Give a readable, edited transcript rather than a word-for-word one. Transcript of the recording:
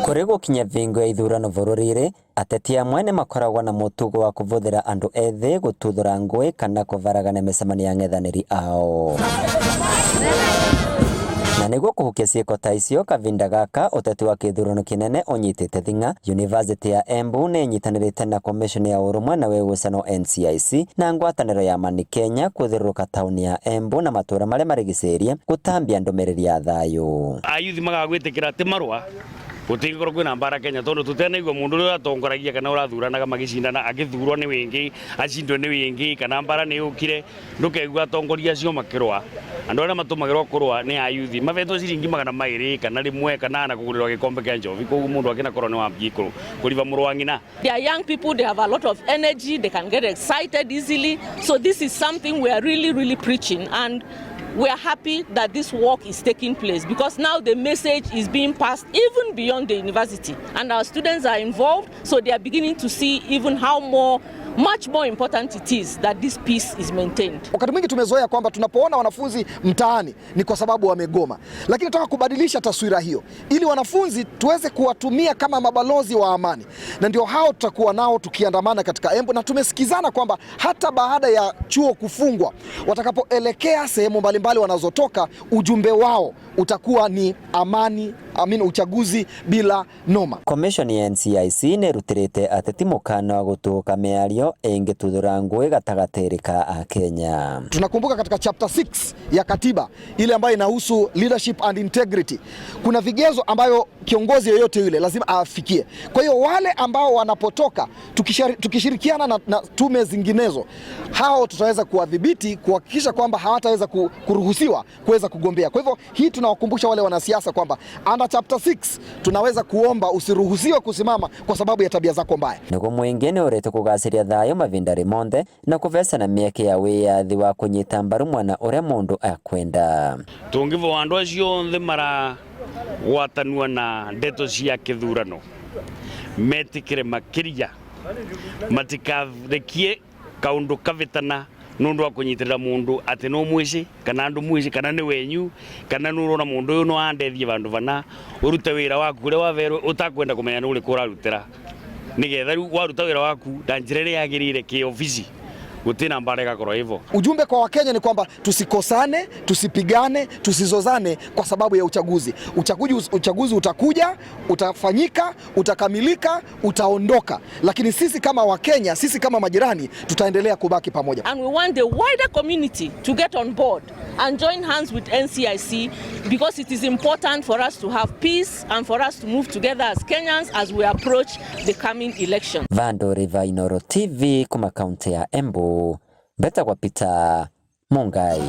Kũrĩ gũkinya thingo ya ithurano bũrũri-rĩ, ateti amwe nĩmakoragwo na mũtugo wa kũbũthĩra andũ ethĩ gũtuthũra ngũĩ kana kũbaragania mĩcemanio ya ang'ethanĩri ao. Na nĩguo kũhukia ciĩko ta icio, kavinda gaka ũteti wa kĩthurano kĩnene ũnyitĩte thing'a, Yunivasĩtĩ ya Embu nĩ ĩnyitanĩrĩte na Komishoni ya Ũrũmwe na Wĩgucano NCIC na ngwatanĩro ya Amani Kenya kũthĩrũrũka taũni ya Embu na matũra marĩa marigicĩirie gũtambia ndũmĩrĩri ya thayũ. Ayuthi magaga gwĩtĩkĩra atĩ marũa gũtingĩkorwo kwĩna mbara Kenya tondũ tũtenaigua mũndũ ũrĩa ũratongoragia kana ũrathuranaga magĩcindana agĩthurwo nĩ wĩngĩ acindwo nĩ wĩngĩ kana mbara nĩ yũkire ndũkeigua atongoria acio makĩrũa. Andũ arĩa matũmagĩrwo kũrũa nĩ ayuthi mahetwo ciringi 200 kana 1 kana na kũgũrĩrwo gĩkombe kĩa njobi koguo mũndũ akĩnakorwo nĩ wambie kũriba mũrũ wa ng'ina. They are young people, they have a lot of energy, they can get excited easily. So this is something we are really, really preaching, and we are happy that this work is taking place because now the message is being passed even beyond the university, and our students are involved, so they are beginning to see even how more, much more important it is that this peace is maintained. Wakati mwingi tumezoea kwamba tunapoona wanafunzi mtaani ni kwa sababu wamegoma, lakini nataka kubadilisha taswira hiyo ili wanafunzi tuweze kuwatumia kama mabalozi wa amani, na ndio hao tutakuwa nao tukiandamana katika Embu, na tumesikizana kwamba hata baada ya chuo kufungwa, watakapoelekea sehemu mbalimbali wanazotoka, ujumbe wao utakuwa ni amani, amin, uchaguzi bila noma. Commission ya NCIC nĩrutĩrĩte ateti mũkana wa gũtũũka mĩario ĩngĩtuthũra ngũĩ gatagatĩ ka Akenya. Tunakumbuka katika chapter 6 ya katiba ile ambayo inahusu leadership and integrity, kuna vigezo ambayo kiongozi yoyote yule lazima afikie. Kwa hiyo wale ambao wanapotoka, tukishirikiana na tume zinginezo, hao tutaweza kuwadhibiti kuhakikisha kwamba hawataweza kuruhusiwa kuweza kugombea. Kwa hivyo hii tunawakumbusha wale wanasiasa kwamba under chapter 6 tunaweza kuomba usiruhusiwe kusimama kwa sababu ya tabia zako mbaya. Nĩguo mũingĩ nĩ ũrĩte kũgacĩria thayũ mavinda rĩmonthe na kũvecana mĩeke ya wĩyathi wa kũnyita mbaru mwana ũrĩa mũndũ akwenda. Tũngĩvoa andũ acio othe maragwatanua na ndeto cia kĩthurano metĩkĩre makĩria matikarekie kaundu kavĩtana nũndũ wa kũnyitĩrĩra mũndũ atĩ no mwĩcĩ kana andũ mwĩcĩ kana nĩ wenyu kana nĩ ũrona mũndũ ũyũ no andethie vandũ vana ũrute wĩra waku ũrĩa waverwo ũtakwenda kũmenya nĩ ũrĩkũ ũrarutĩra nĩgetha rĩu waruta wĩra waku na njĩra ĩrĩa yagĩrĩire kĩobici gũtirĩ mbara ĩgakorwo hivyo. Ujumbe kwa Wakenya ni kwamba tusikosane, tusipigane, tusizozane kwa sababu ya uchaguzi. Uchaguzi utakuja, utafanyika, utakamilika, utaondoka, lakini sisi kama Wakenya, sisi kama majirani tutaendelea kubaki pamoja. And we want the wider community to get on board and join hands with NCIC because it is important for us to have peace and for us to move together as Kenyans as we approach the coming election. Vando Riva, Inooro TV kuma kaunti ya Embu, Mbetagwa Peter Mungai.